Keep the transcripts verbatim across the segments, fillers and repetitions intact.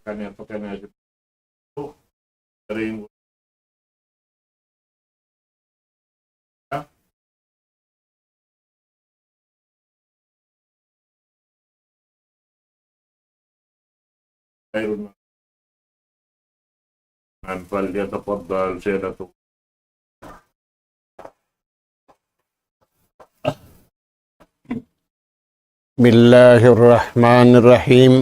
kaniya pa kaniya. Dayn خير. فليتفضل سيادته. بسم الله الرحمن الرحيم.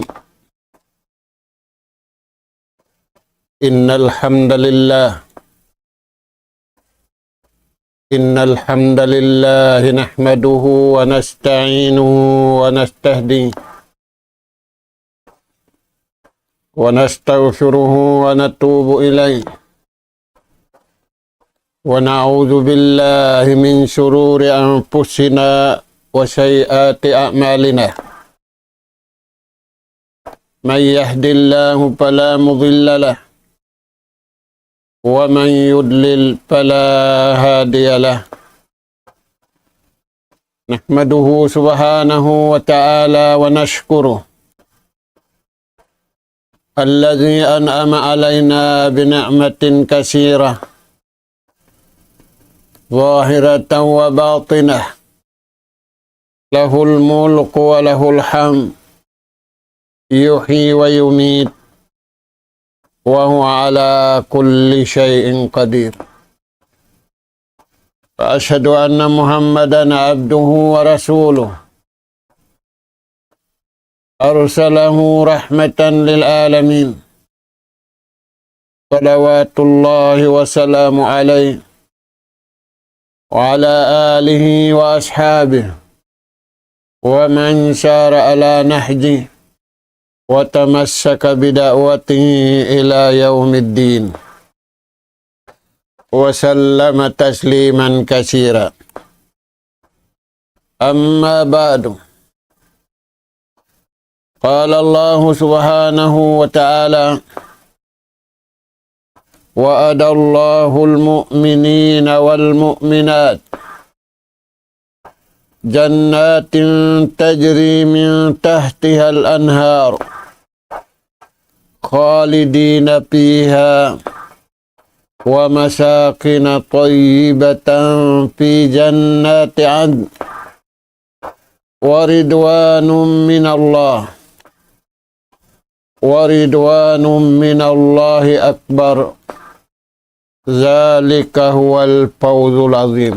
إن الحمد لله، إن الحمد لله نحمده ونستعينه ونستهديه ونستغفره ونتوب إليه، ونعوذ بالله من شرور أنفسنا وسيئات أعمالنا. من يهد الله فلا مضل له، ومن يضلل فلا هادي له. نحمده سبحانه وتعالى ونشكره الذي أنعم علينا بنعمة كثيرة ظاهرة وباطنة، له الملك وله الحمد، يحيي ويميت، وهو على كل شيء قدير. وأشهد أن محمدا عبده ورسوله، أرسله رحمة للعالمين، صلوات الله وسلامه عليه وعلى آله وأصحابه ومن سار على نهجه وتمسك بدعوته إلى يوم الدين، وسلم تسليما كثيرا. أما بعد، قال الله سبحانه وتعالى: وعد الله المؤمنين والمؤمنات جنات تجري من تحتها الأنهار خالدين فيها ومساكن طيبة في جنات عدن ورضوان من الله، ورضوان من الله أكبر، ذلك هو الفوز العظيم.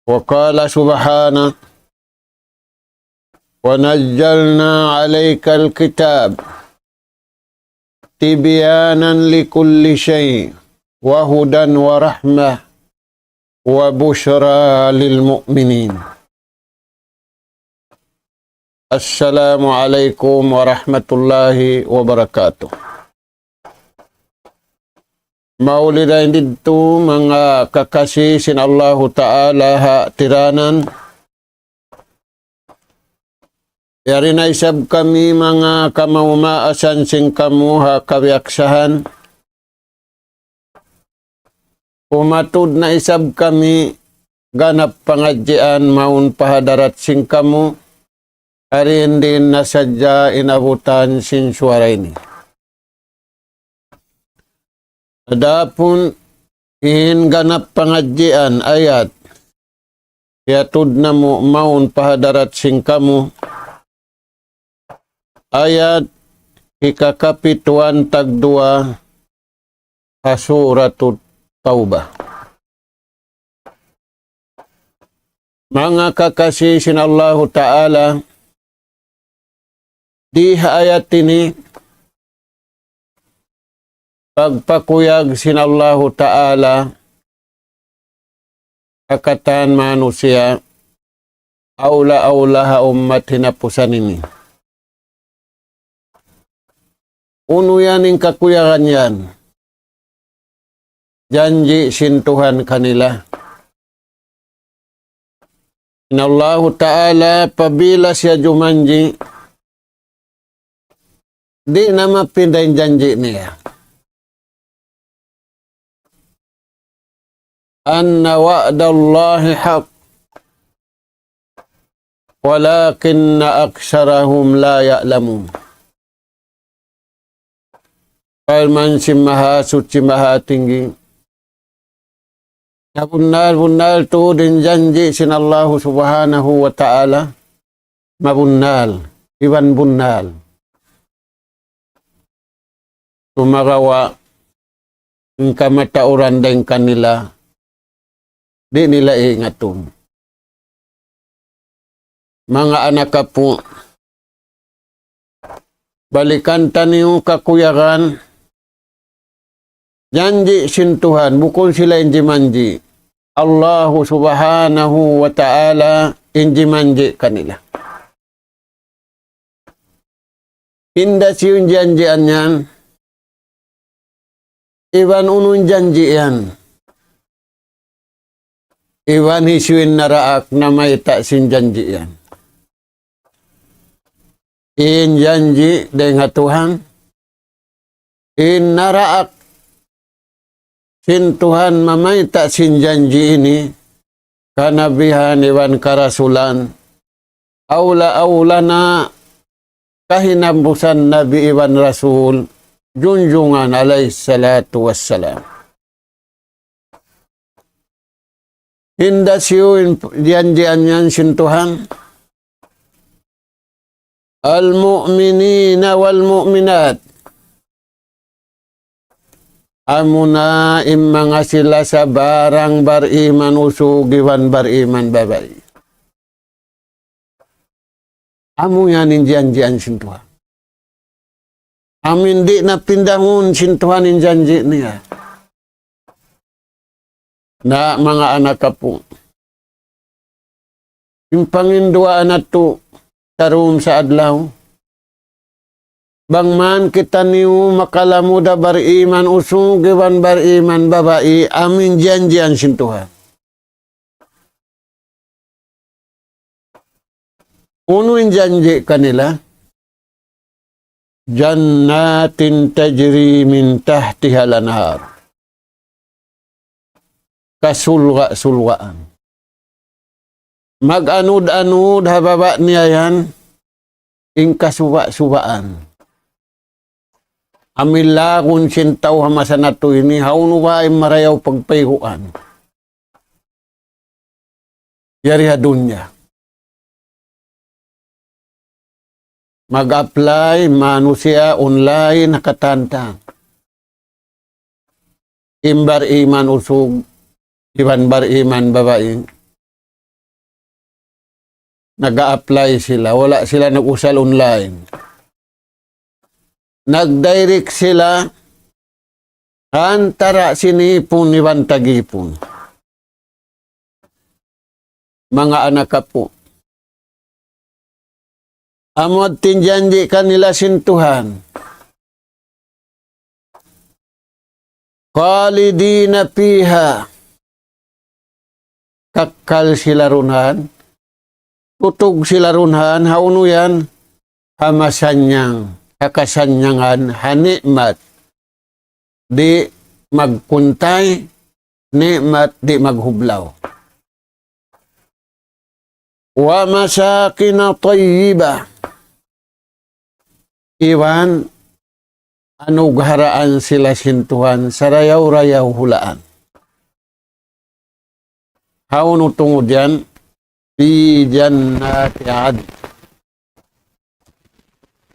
وقال سبحانه: ونزلنا عليك الكتاب تبيانا لكل شيء وهدى ورحمة وبشرى للمؤمنين. السلام عليكم ورحمة الله وبركاته. Mauli dayn didtu manga kakasi sin Allahu Ta'ala ha tiranan. Yari na isab kami manga kamaumaasan sin kamu ha kabiyaksahan. Umatud na isab kami ganap pangadjian mawn pa hadarat sin kamu, ari in din na sadja in abutan sin suwara ini. Adapun in ganap pangadjian ayat, hiyatud namu' mawn pa hadarat sin kamu, ayat hikakapituan tagduwa ha Suratut Tawbah. Manga kakasi sin Allahu Ta'ala, di ha ayat ini, pagpakuyag sin Allahu Ta'ala ha katan manusiya', awla-awla ha ummat hinapusan ini. Unu yan in kakuyagan yan? Janji' sin Tuhan kanila. In Allahu Ta'ala, apabila siya jumanji', di' na mapinda in janji' niya. أن وعد الله حق ولكن أكثرهم لا يعلمون. Parman sin Mahasuchi Mahatinggi. Sabunnal-bunnal tuud in janji' sin Allahu Subhanahu wa Ta'ala mabunnal, iban bunnal. Sumagawa' in kamatauran dayn kanila, di' nila ingatun. Manga anak apu', balikan taniyu kakuyagan, janji' sin Tuhan, bukun sila in jimanji'. Allahu Subhanahu wa Ta'ala in jimanji' kanila. Hinda siyu in janjian yan, iban unu in janji' yan. Iban hisiyu in naraak namayta' sin janji' yan. In janji' dayn ha Tuhan, in naraak sin Tuhan mamayta' sin janji' ini, kanabihan iban karasulan, awla-awla na kahinambusan Nabi iban Rasul, junjungan alayhi salatu wassalam. Hinda siyu in janjian yan sin Tuhan. المؤمنين والمؤمنات. Amuna in manga sila sabarang bariman usug iban bariman babai. Amu yan in janjian sin Tuhan. Amu in di' na pindahun sin Tuhan in janji' niya. Na manga anak apu'. In panginduwaa natu' tarung sa adlaw. Bang man kitaniyu makalamud ha bariman usug iban bariman babai, amu in janjian sin Tuhan. Unu in janji' kanila? جنات تجري من تحتها الأنهار. Kasulga'-sulgaan. Mag-anud-anud ha baba' niya yan, in kasuba'-subaan. Amu in lagun sin tau ha masa natu' ini, hawnu ba in marayaw pagpayguan. Yari ha dunya. Mag-apply manusiya' online ha katan-katan. In bariman usug, iban bariman babai. Nag-a-apply sila, wala' sila nag-usal online. Nag-direct sila antara' sin ipun iban tag-ipun. Manga anak apu'. Amu in janji' kanila sin Tuhan. خالدين فيها. Kakkal sila duun. Tutug sila duun, hawnu yan? Ha masanyang, ha kasannyangan, ha ni'mat. Di' magkuntay, ni'mat di' maghublaw. ومساكن طيبة. Iban anugharaan sila sin Tuhan sarayaw-rayaw hulaan. Hawnu tungud yan? في جنات عدن.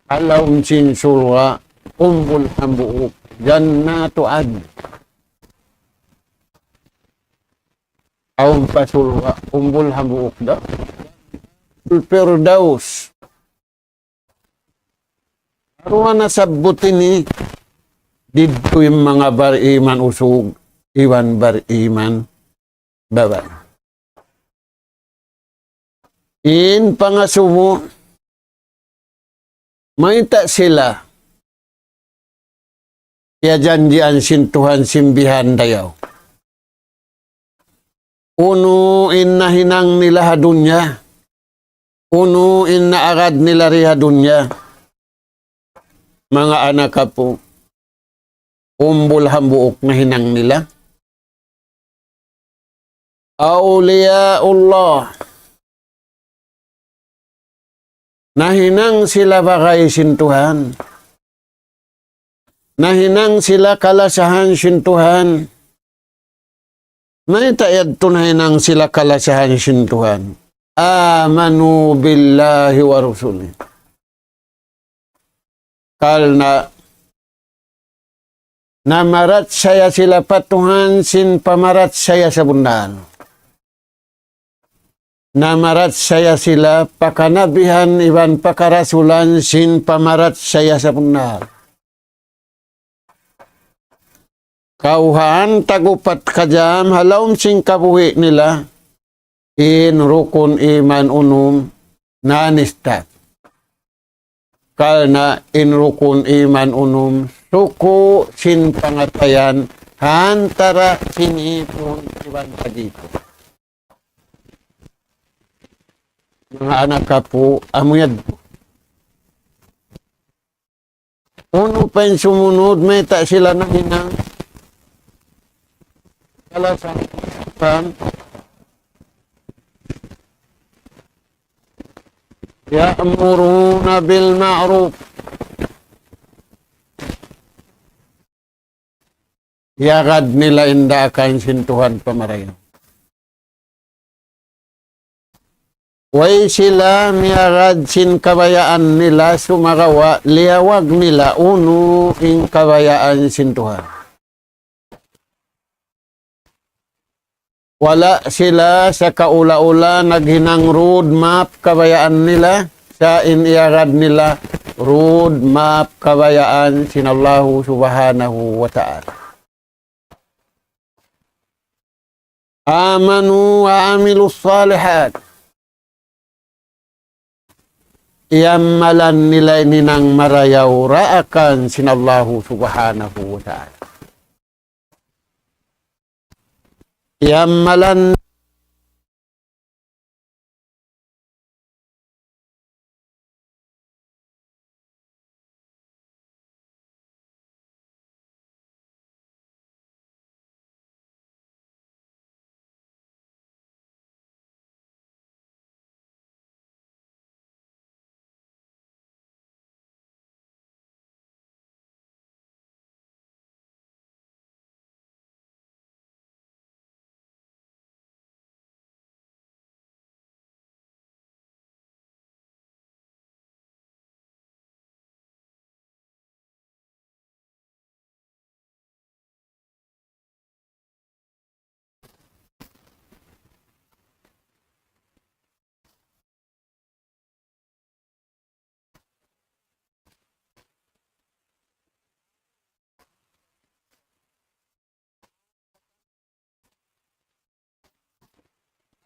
Ha lawm sin surga', umbul hambuuk, جنات عدن. Awn pa surga', umbul hambuuk da. Firdaus. Aruwa nasabbut ini, didtu in manga bariman usug, iban bariman babai. In pangasubu, mayta' sila piyajanjian sin Tuhan sin bihan dayaw. Unu in nahinang nila ha dunya? Unu in naagad nila di ha dunya? Manga anak apu', umbul hambuuk nahinang nila. أولياء الله. Nahinang sila bagay sin Tuhan. Nahinang sila kalasahan sin Tuhan. Mayta' yadtu nahinang sila kalasahan sin Tuhan? آمنوا بالله ورسله. Karna' namarachaya sila pa Tuhan sin pamarachaya sabunnal. Namarachaya sila pa kanabihan iban pa karasulan sin pamarachaya sabunnal. Kawhaan tag-upat kajam ha lawm sin kabuhi' nila, in rukun iman unum nanista. Karna' in rukun iman unum suku' sin pangatayan ha antara sin ipun iban tag-ipun. Manga anak apu', amu yadtu. Unu pa in sumunud, mayta' sila nahinang kalasahan? يأمرون بالمعروف. Iyagad nila in daakan sin Tuhan pa marayaw. Way sila miyagad sin kabayaan nila, sumagawa' liyawag nila unu in kabayaan sin Tuhan. Wala' sila sa kaula-ula naghinang road map kabayaan nila, sa' in iyagad nila road map kabayaan sin Allahu Subhanahu wa Ta'ala. آمنوا وعملوا الصالحات. Iyammalan nila in hinang marayaw daakan sin Allahu Subhanahu wa Ta'ala. Iyammalan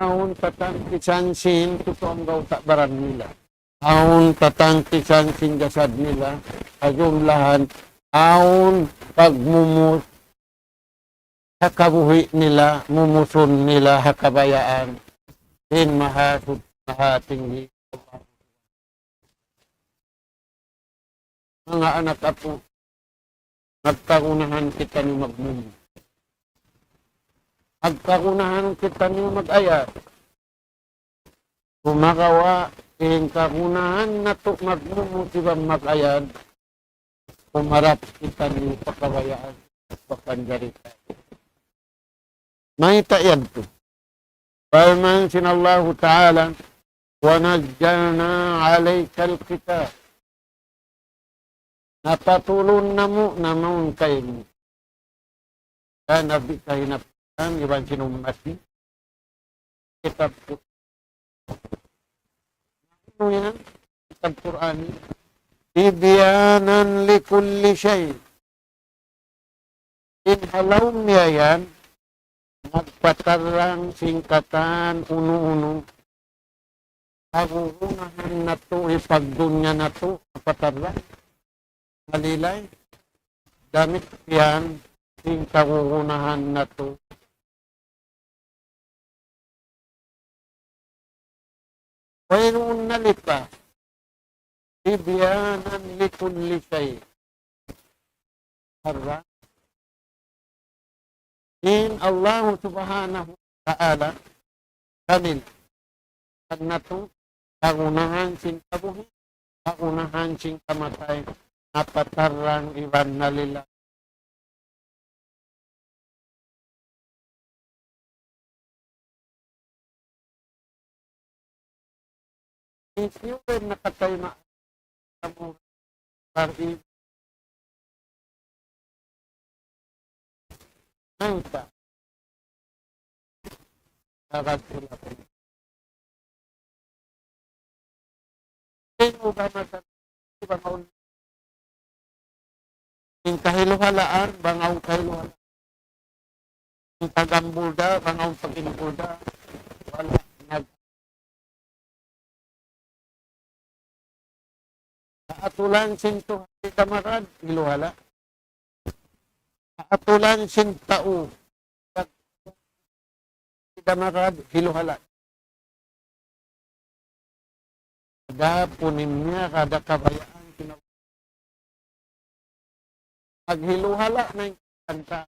Awn tatangkisan sin tutuang gauta' baran nila. Awn tatangkisan sin jasad nila. Kajumlahan, awn pagmumus ha kabuhi' nila, mumusun nila ha kabayaan sin Mahasut-, Mahatinggi. Manga anak apu', nagkagunahan kitaniyu magmumu. Nagkagunahan kitaniyu mag-ayad. Sumagawa', in kagunahan natu' magmumu iban mag-ayad, kumarap kitaniyu pa kabayaan, pa panjari. Mayta' yadtu? Parman sin Allahu Ta'ala, وَنَزَّلْنَا عَلَيْكَ الْكِتَابَ. Napatulun namu' na mawn kaymu. Ka Nabi kahinapusan, iban sin ummat niya. Kitab Qur'an. Unu yan? Kitab Qur'an. تِبْيَانًا لِكُلِّ شَيْءٍ. In ha lawm niya yan, nagpatarrang sin katan unu-unu. Kagunahan natu' hipagdunya natu', nagpatarrang. Malilay. Damikkiyan sin kagunahan natu'. Wayruun nalipas. تِبْيَانًا لِكُلِّ شَيْءٍ. Para in Allahu Subhanahu wa Ta'ala kamil. Karna' natu', kagunahan sin kabuhi', kagunahan sin kamatay. napatarrang iban nalila. Hisiyu in nakatayma' kamu bari nangka. Dapat sila. Sino ba masa-, ba maun-, in kahiluhalaan, bang awn kahiluhalaan. In pag-ambul da, bang awn pag-imbul da. Wala' nag-, atulan sin Tuhan kita magad, hiluhala'. Atulan sin tau. Kita magad, hiluhala'. Adapun in miyagad ha kabayaan sin Allah. Maghiluhala' na in kanta.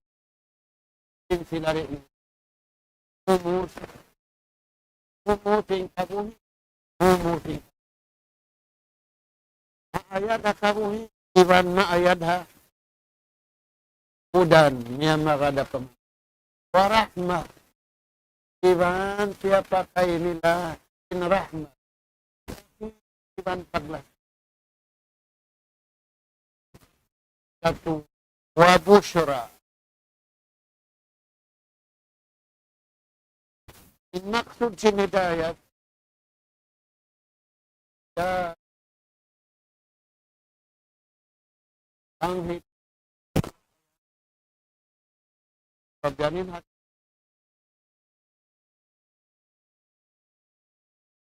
In sila rin. Humus. Humus in kabuhi'. Humus in. Maayad ha kabuhi'. Iban maayad ha hudan. Niya magad ha pam-, wa rahmah. Iban siyapakay nila in rahmat. Iban paglas. Katu-, wa bushra. In maksud sin hidayat, ya, ang hi-, pagyanin hat-,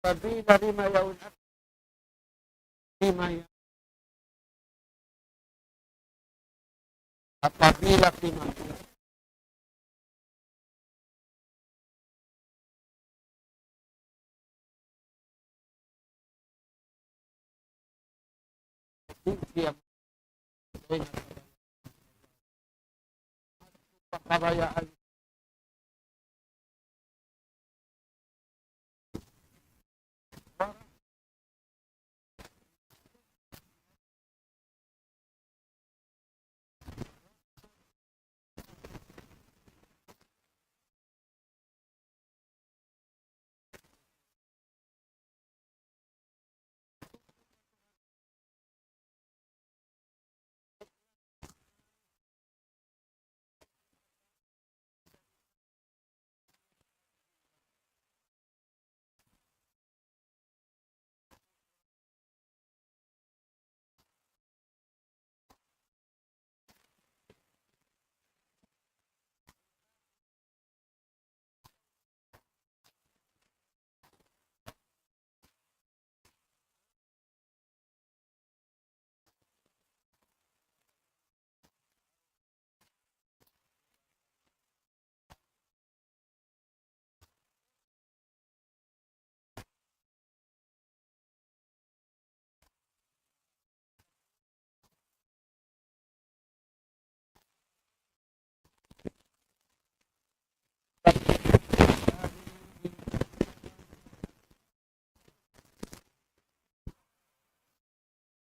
sabila lima yaun at lima ya-, apabila lima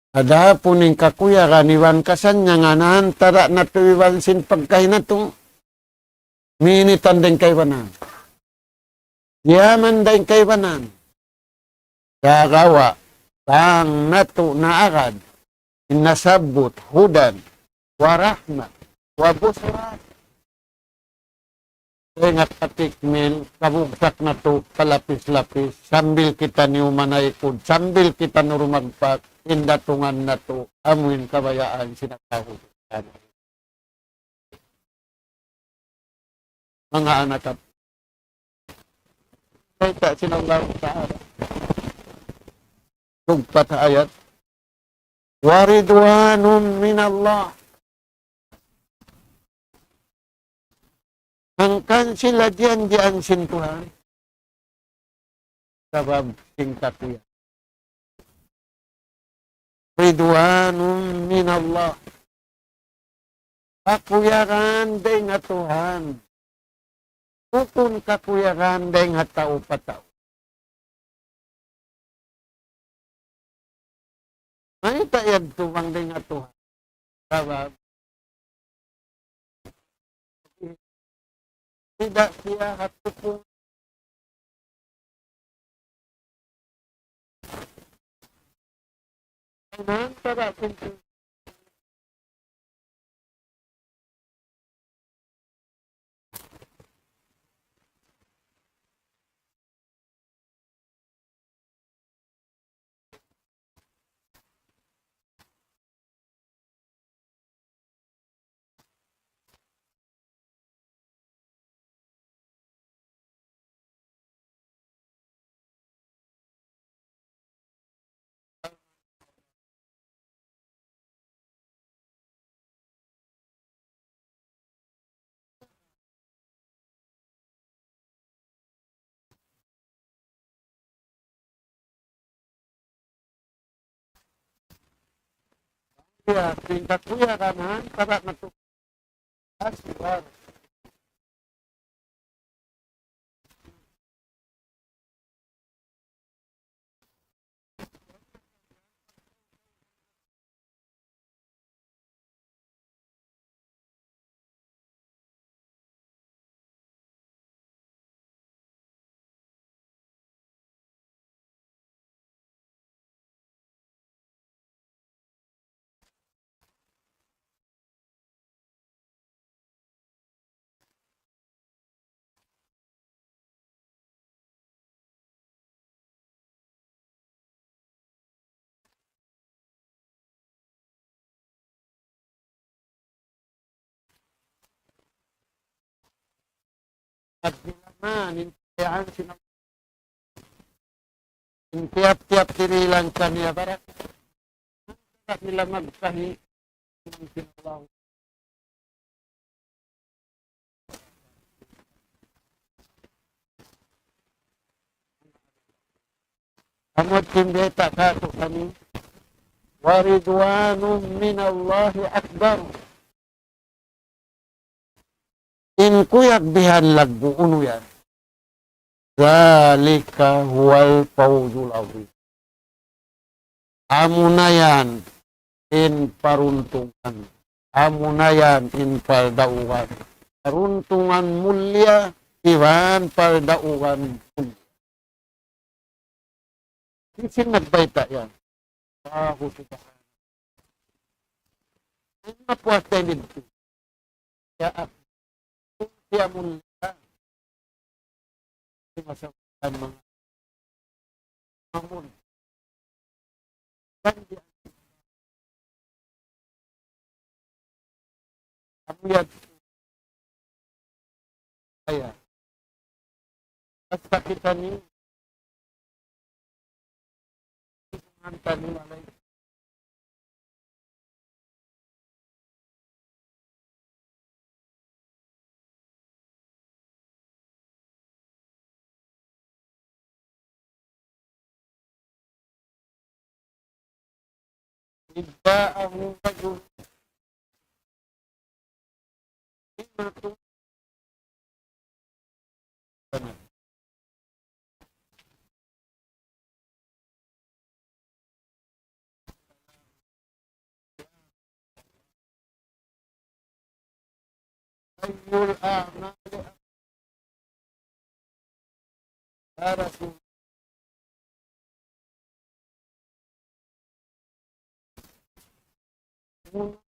Adapun in kakuyagan iban kasannyangan antara' natu' iban sin pagkahi natu', minitan dayn kaibanan. Yaman dayn kaibanan. Sagawa', bang natu' naagad, in nasabbut, hudan, wa rahmah, wa busra. Dayn ha katikmil, kabugsak natu', palapis-lapis, sambil kitaniyu manaykud, sambil kitaniyu rumagpak, in datungan natu', amuin kabayaan sin Allahu Ta'ala. Manga anak at-, kita sin Allahu Ta'ala. Tugpat ayat. ورضوان من الله. Hangkan sila diyan-diyan sin Tuhan. Sabab sin kakuya. رضوان من الله. Kakuyagan dayn ha Tuhan. Bukun kakuyagan dayn ha tau pa tau. Mayta' yadtu bang dayn ha Tuhan? Sabab, tidak siya hatupu kaibanan para kunti. Ya, tingkat kuya kanan, tabak matu. Aswar. At di naman, in kayaan sin-, in tiyap-tiyap tinilang kaniya, para nila magkahi sin Allah. Amud sin bayta' kātu'niyu, ورضوان من الله أكبر. In kuyag bihan laggu' unu yan. ذلك هو الفوز العظيم. Amuna yan in paruntungan. Amuna yan in pardaugan. Paruntungan mulia iban pardaugan mulia. Hisiyu in nagbayta' yan? Allahu Subhanahu. In mapuas tayo dito. Ya, siya mulia. Di masasabi ang mga mamun. Kan di Amu yadtu. Aya. Basta kitaniyu, isungan taniyu alayhi. إذ جاءه رجل أي الأعمال أفضل؟ يا رسول الله.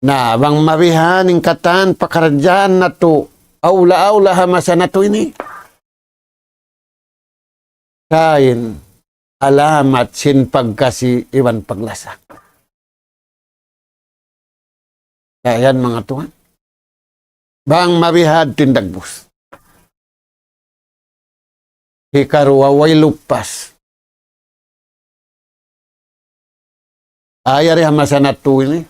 Na, bang mabihan in katan pakaradjaan natu', awla-awla ha masa natu' ini. Kain, alamat sin pagkasi iban paglasa. Kain, manga tuwan. Bang mabihad in dagbus. Hikaruwa way lupas. Aya ri ha masa natu' ini.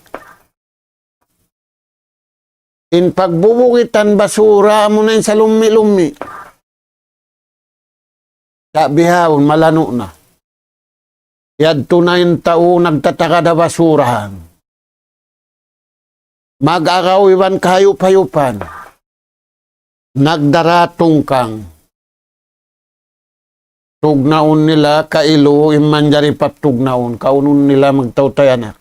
In pagbubugitan basura amuna in salummi'-lummi'. Sa' bihaun malanu' na. Yadtu na in tau nagtatagad ha basurahan. Mag-agaw iban kahayup-hayupan. Nagdara tungkang. Tugnaun nila kailu in manjari pagtugnaun. Kaunun nila magtautay anak.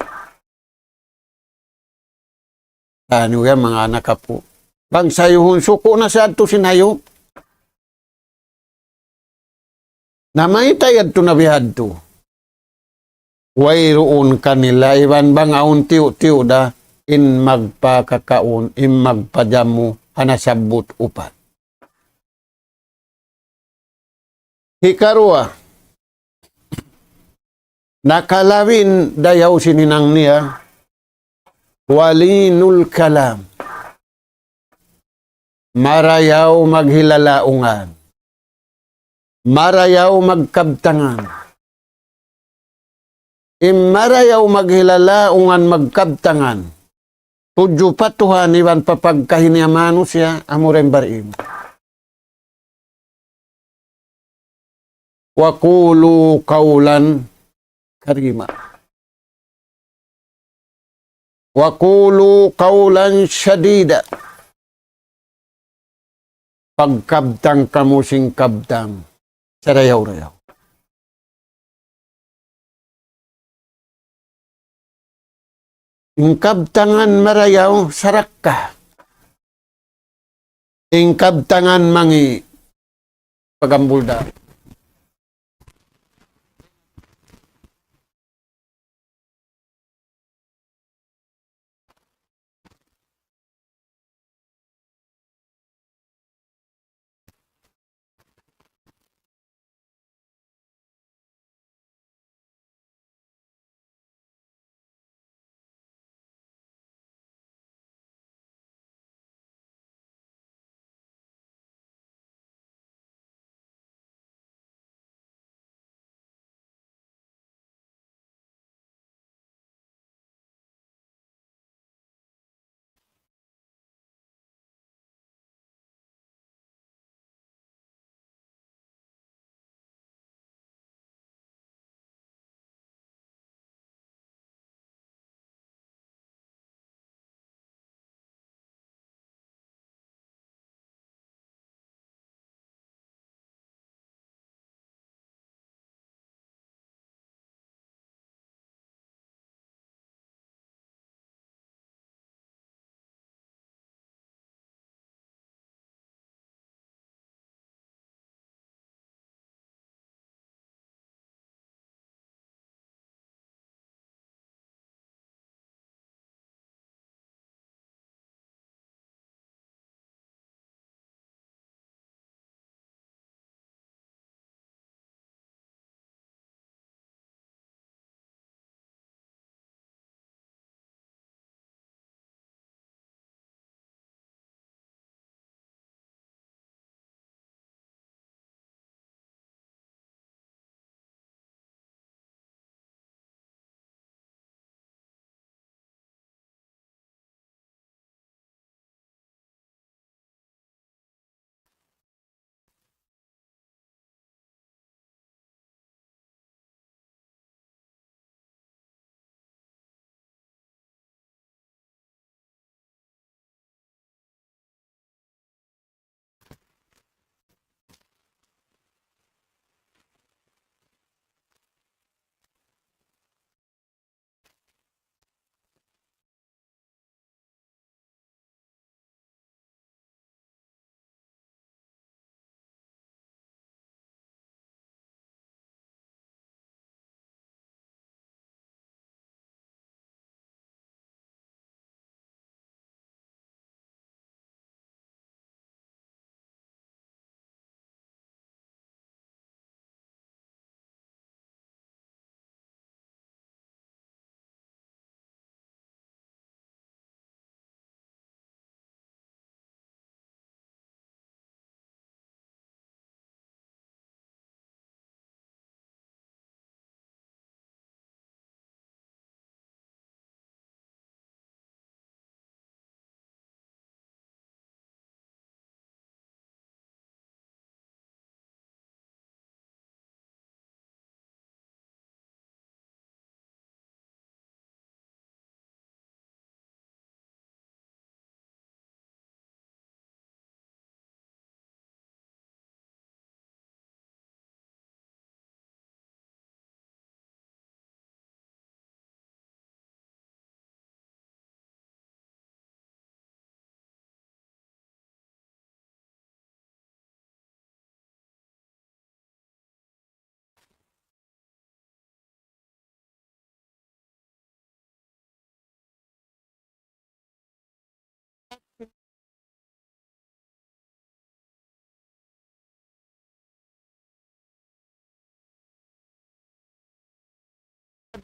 Anu yan, manga anak apu'. Bang sayuhun suku' na sa yadtu sin hayup. Na mayta' yadtu na bihadtu. Wayruun kanila iban bang awn tiyu'-tiyu' da in magpakakaun, in magpajamu, ha nasabbut upat. Hikaruwa, nakalabin dayaw sin hinang niya, walinul kalam. Marayaw maghilalaungan. Marayaw magkabtangan. In marayaw maghilalaungan magkabtangan. Tudju pa Tuhan iban pa pagkahi niya manusiya', amura in barimu. وقولوا قولا كريما. وقولوا قولا سديدا. Pagkabtang kamu sin kabtang sarayaw-rayaw. In kabtangan marayaw, sarakka. In kabtangan mangi', pagambul da.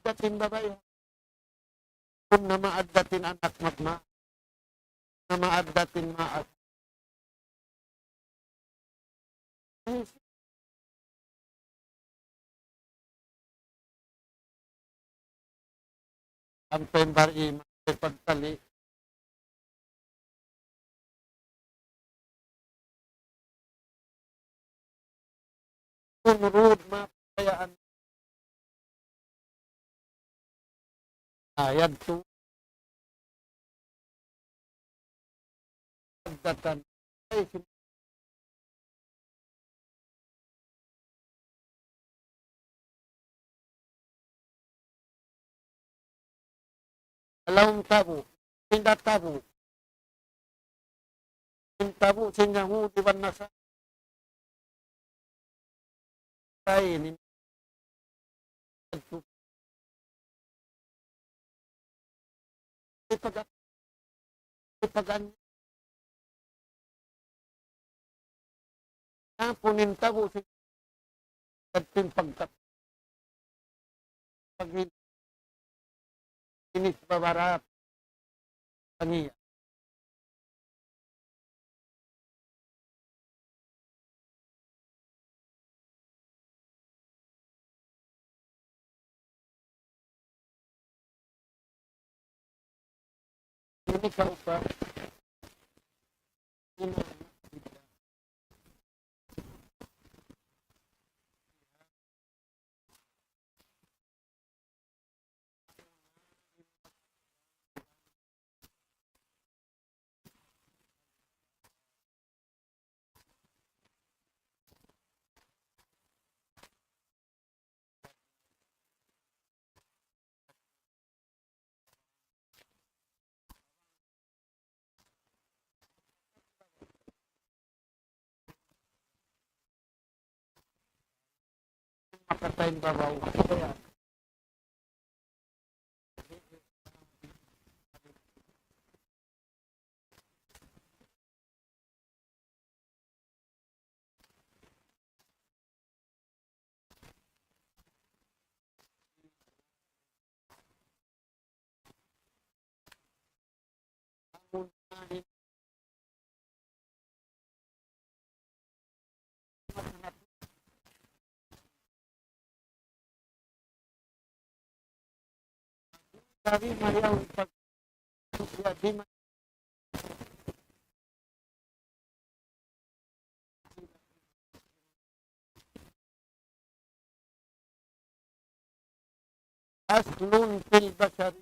addat in babai. Kunu' na maaddat in anak magma. Na maaddat in maas. Ampa in bariman, pagtali. Kunu' rud ma payaan. Ayat tu. Datan. Ay, sim-, alaum tabu. Pinda tabu. In tabu sin Yahudi wan Nasara ini. Ipaga-, ipagan-, ampun in tabu sin, sin pagkat-, pag-, inis babarat kaniya. Ini ka upa. Ini. Makatayin babaw. Dari mayaw pag-, ya, di ma-, أصل في البشر.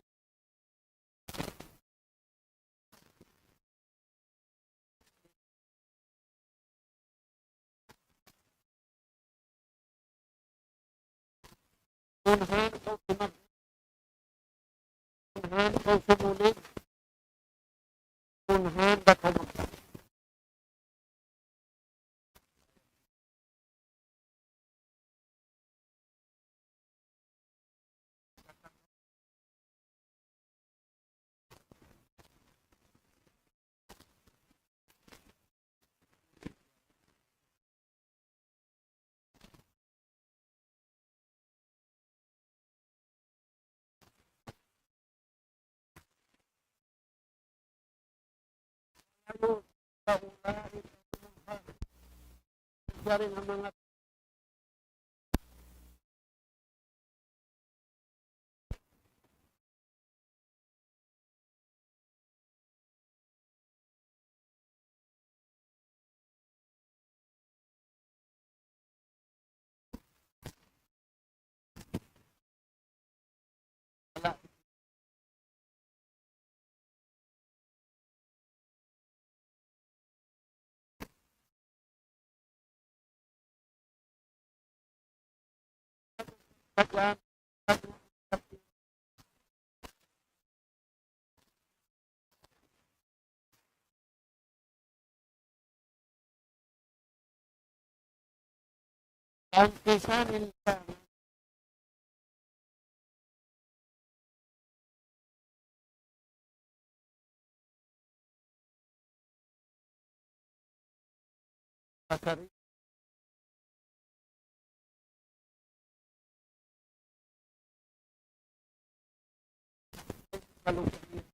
Kunhan kaw tumag-, kunhan kaw sumulid, kunhan da kaw mag- Jari na manga Ang kisa nila pasari. kalupahan.